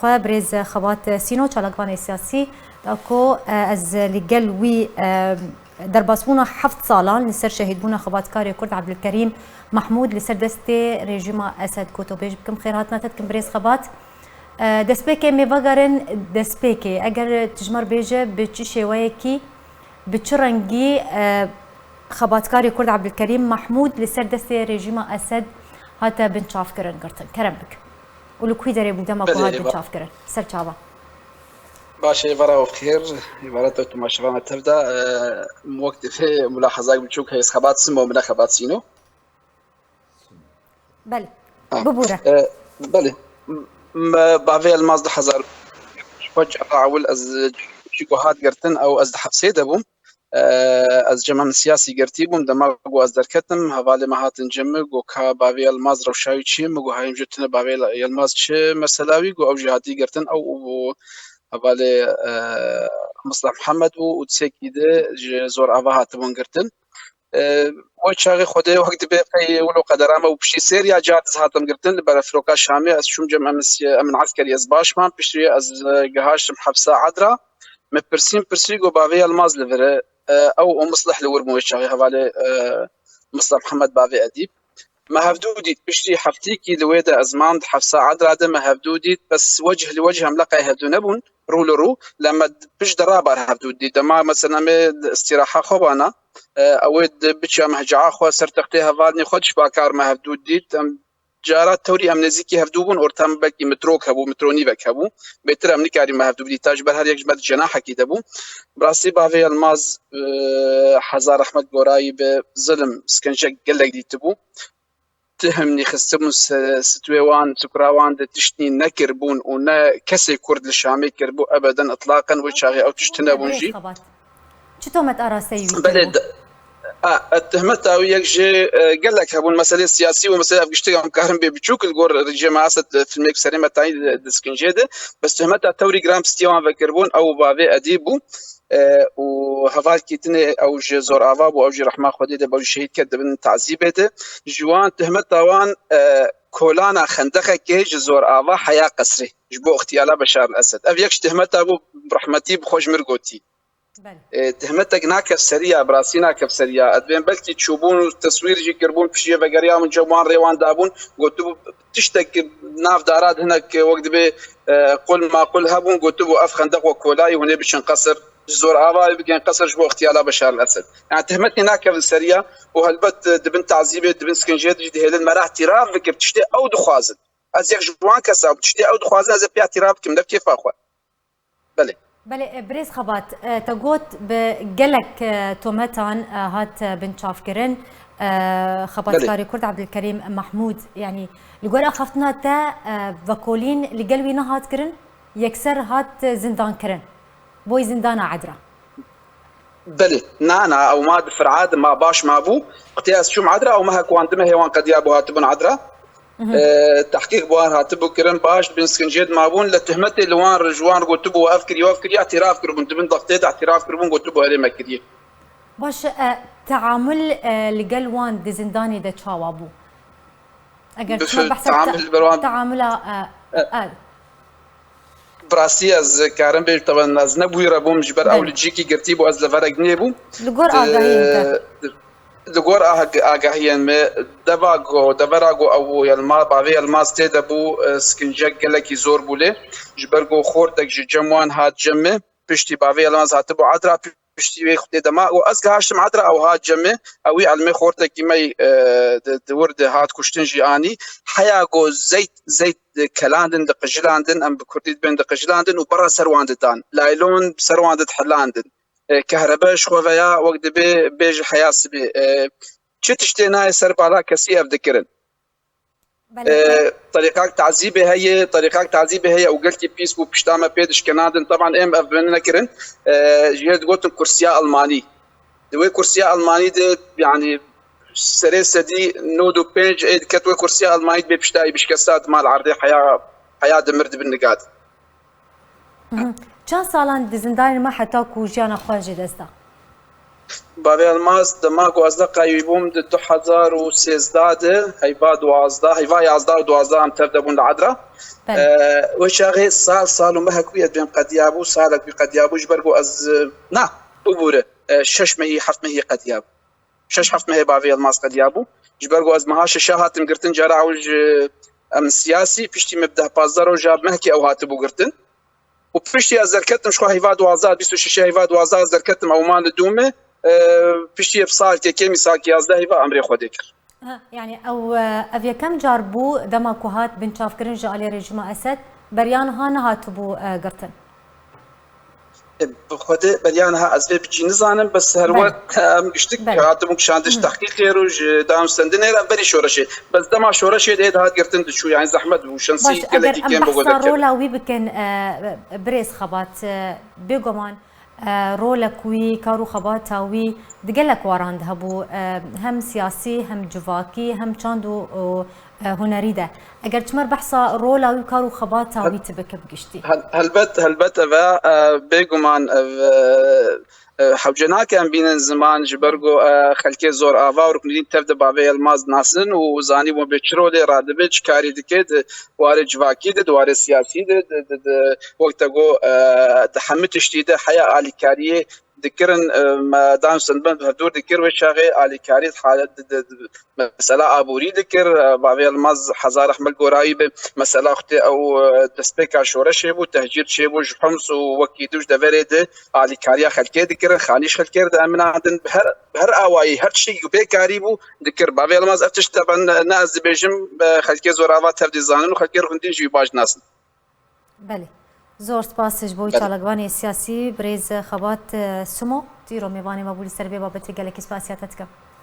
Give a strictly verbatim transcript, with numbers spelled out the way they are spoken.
Xwe birêz Xebat Sîno, çalakvanê siyasî, da ku, e, ez li gel wî, e, derbasbûna heft salan li ser şehîdbûna xebatkarê Kurd Ebdulkerîm Mahmûd li ser destê rejîma Esed ku tu bêj bikim. Xêr hatina te dikim birêz Xebat. E, destpêkê em ê vegerin destpêkê. Eger tu ji me re bêje bi çi şêweyekî, bi çi rengî, e, xebatkarê Kurd Ebdulkerîm Mahmûd li ser destê rejîma Esed hate binçavkirin, girtin? Kerem bike. Û li kû derê bû dema ku Belê, hat êva- binçavkirin? Ser çava. Baş e, êvara we xêr, êvara te û temaşevana tev de, e, wek divê mulahazayek biçûk heye, ez Xebat Sîmo, min e Xebat Sîno. Belê. Ha. Bibûre. E, belê. M-, me bavê Elmaz du hezar, ji xwe cara ewil ez, çî ku hat girtin, ew ez di hepsê de bûm. E, ez cem em siyasî girtî bûm, dema ku ez derketim, hevalê me hatin cem min, got, ka bavê Elmaz rewşa wî çi ye? Min got, hayê, min jê tune bavê Elmaz çi mesela wî? Got, ew jî hatî girtin, ew û hevalê, e, Misleh Mihemed bû û du sêkî di ji Zor Ava hatibûn girtin. E, wê çaxê Xwedê wek dibê qey wilo qedera me û piştî sêriya car diz hatim girtin li berefroka Şamê. Ez çûm cem em, em eskerî, ez baş mam. Piştî ez, e, gihaştim hepsa Edra. Me pirsîn pirsî, got, bavê Elmaz li vir e. E, ew û Mislih li wir bûn wê çaxê, hevalê, e, Mislih Mihemed bavê Edîb. Me hevdû dît, piştî heftêkî li wê de ez mam di hepsa Edra de, me hevdû dît, bes wecih li wecih em leqey hevdû nebûn, rû li rû, lê me pişt de rabar hevdû dît. Dema mesela me îstîraha xwe bana, e, ew ê di biçya mehca'a xwe ser textê hevalnê xwe dişbakar me hevdû dît. Em cara tewrî em nêzîkî hevdû bûn, orta me belkî metrok hebû, metro nîvek hebû. Bêtir em nikarî me hevdû bidîta, ji ber her yek ji me di cenahekî de bû. Bi rastî bavê Elmaz, e, hezar rehmet gorayî bi, zilim, skince gelek dîtibû. Tihim nîxistibûn si-, situyê wan, sukra wan de tiştî nekiribûn û ne kesê Kurd li Şamê kiribû, ebeden, itlaqen wê çaxê ew tişt tune bûn jî. Çi tomet araste wî Belê, kiribû? De, a, e, tuhmeta wî yek ji, e, gelek hebûn, meselê siyasî û meselê ev giştik em karin bê biçûk li gor rejîma Esed, e, filmê ku serê me tayî di, di skinjê de. Bes tuhmeta tewrî giran pistiyê wan vekiribûn, ew û bavê Edîb bû. E, û hevalkî dinê ew ji Zor Ava bû, ew jî rehma Xwedê de, ew jî şehîd ket, dibin tazîbê de. Ji wan tuhmeta wan, e, kolana xendeqekê ji Zor Ava heya qesrê ji bo îxtiyala Beşar el Esed. Ev yek ji tuhmeta bû, rehmetî bi xwe ji mir gotî. Belê. E, tuhmetek nakev seriya, bi rastî nakev seriya. Ez dibêm belkî çûbûn û teswîr jî kirbûn, pişiyê vegeriyabûn, cem wan rê wan dabûn, gotibû tiştek nav dara de hinek wek dibê, e, qul maqul hebûn, gotibû ev xendeq wek kolayî, hûn ê biçin qesir. Ji Zor Avayê bikin qesir ji bo îxtiyala Beşar el Esed. Yani tuhmetê nakevin seriya û helbet, e, dibin tazîbê, dibin skinjê de jî dihêlin. Me re îtîraf bikir tiştê ew dixwazin. Ez yek ji wan kesa bûm, tiştê ew dixwazin, ez ê pê îtîraf bikim, ne bi kêfa xwe. Belê. Belê, e, birêz Xebat, e, te got bi gelek, e, tometan, e, hat, e, binçavkirin, e, xebatkarê Belê. Kurd Ebdulkerîm Mahmûd, yanî li gor axaftina te, e, vekolîn li gel wî nehat kirin, yekser hat, e, zindankirin. Boy zindana Edra. Belê. Na, na, ew ma di Fir'a de ma baş ma bû. Wextê ez çûm Edra, ew mehek wan, du mehê wan qediya bû, hatibûn Edra. Mhm. E, tehqîq bi wan hatibû kirin, baş di bin skinjê de mabûn. Li tuhmetê li wan re, ji wan re gotibû, ev kiriye, ev kiriye, îtîraf kiribûn. Di bin dextê de îtîraf kiribûn, gotibû, erê me kiriye. Baş e, teamul, e, li gel wan di zindanê de çawa bû? Eger Bi çima fi-, behsa te-, teamul li ber wan teamula, e, E, e, Bi rastî ez karim bêjim, teben ez ne bûyî re bûm, ji ber ew Belê. li cîkî girtî bû, ez li verek nêbûm. Li gor Di, agahiyên te. di, li gor ah-, agahiyên me, deva ku, devera ku ew Yelma-, bavê Yelmaz tê de bû, e, sikincek gelekî zor bû lê. Ji ber ku xortek ji cem wan hat cem me, piştî bavê Yelmaz hatibû Edra, piştî wê xwedê dema û ez gihaştim Edra, ew hat cem me, ewî elmê xortekî me, e, di, di wir de hat kuştin jî anî. Heya ku zeyt, zeyt dikelandin, diqijilandin, em bi kurdî dibên diqijilandin û berra ser wan didan. Laylon ser wan dihilandin. E, kehrebe ji xwe veya wek dibê bêje heya sibê. E, çi tiştê nayê ser bala kesî ev dikirin. Belê. E, terîqak tazîbê heye, terîqak tazîbê heye û gelkî pîs bû, pişta me pê dişkenandin. Teban êm ev bine nekirin. E, ji hê digotin kursiya Almanî. Di wê kursiya Almanî de, yanî serê sedî nod û pênc ê diket wê kursiya Almanî, dibê piştayî bişkesta, di mal erdê heya, heya dimir, dibin niga de. Mhm. Çend salan di zindanê me heta ku jiyana xwe ji dest da? Bavê Elmaz, dema ku ez de qeywî bûm di du hezar û sêzdeh de, heyva duwazdeh, heyva yazdeh û duwazdeh em tev de bûn li Edra. Belê. Wê çaxê sal, sal û mehek wî ez bêm qediya bû, salek wî qediya bû, ji ber ku ez, e, na, bibûre, e, şeş mehî, heft mehî qediya bû. Şeş heft mehê bavê Elmaz qediya bû. Ji ber ku ez meha şeşa hatim girtin, cara ew ji em siyasî, piştî me bi deh pazdeh roja mehkê ew hatibû girtin. Û piştî ez derketim, ji xwe heyva duwazdeh, bîst û şeş heyva duwazdeh ez derketim, ew man li dû me. E, piştî ev salkê kêmî salkê yazdeh heyva emrê Xwedê kir. Ha, yani ew, e, ev yekem car bû dema ku hat binçavkirin ji alî rejîma Esed, beriya niha nehatibû, e, girtin. E, bi Xwedê beriya niha ez vê biçî nizanim, bes her Belê. wet em giştik Belê. hatibûn kişandin ji Hı. tehqîqê re û ji danûstendinê re berî şoreşê. Bes dema şoreşê de êd hat girtin diçû, yani zehmet bû, şensî Baş, eger gelekî em kêm bû behsa godet rola wî bikin, e, birêz Xebat, e, bêguman, e, rolek wî, kar û xebata wî di gelek waran de hebû, e, hem siyasî, hem civakî, hem çand û, û, e, hunerî de. Eger çimer behsa rola wî, kar û xebata Hel- wî tu bike bi giştî. Hel-, helbet, helbet ev e, e, bêguman ev, e, e, hewce nake em bînin ziman ji ber ku, e, xelkê zor ava û Ruknudîn tev de bavê Elmaz nasin û zanîbû bê çi rolê radibe, çi karî dike di warê civakî de, di warê siyasî de, di, di, di, wek te got, e, di hemû tiştî de heya alîkariyê dikirin, e, me danûstendin bi hevdûr dikir, wê çaxê alîkarî di halet di, di, di, mesela aborî dikir, e, bavê Elmaz hezar rehmet gorayî bi, mesela xwedê ew, e, destpêka şoreşê bû, tehcîr çêbû ji Homs û wekî dû ji deverê de alîkariya xelkê dikirin, xanî ji xelkê re diheminandin, bi her, bi her awayî, her tiştekî ku pê karî bû, dikir. Bavê Elmaz ev tişt te ben ne, ne ez dibêjim, e, xelkê zor ava tev dizanin û xelkê Ruknudîn jî wî baş dinasin. Belê. Zor spas ji bo Belê. çalakvanê siyasî, birêz Xebat, e, Sumo, tu îro mêvanê me bû, li ser vê babetê gelekî spasiya te dikim.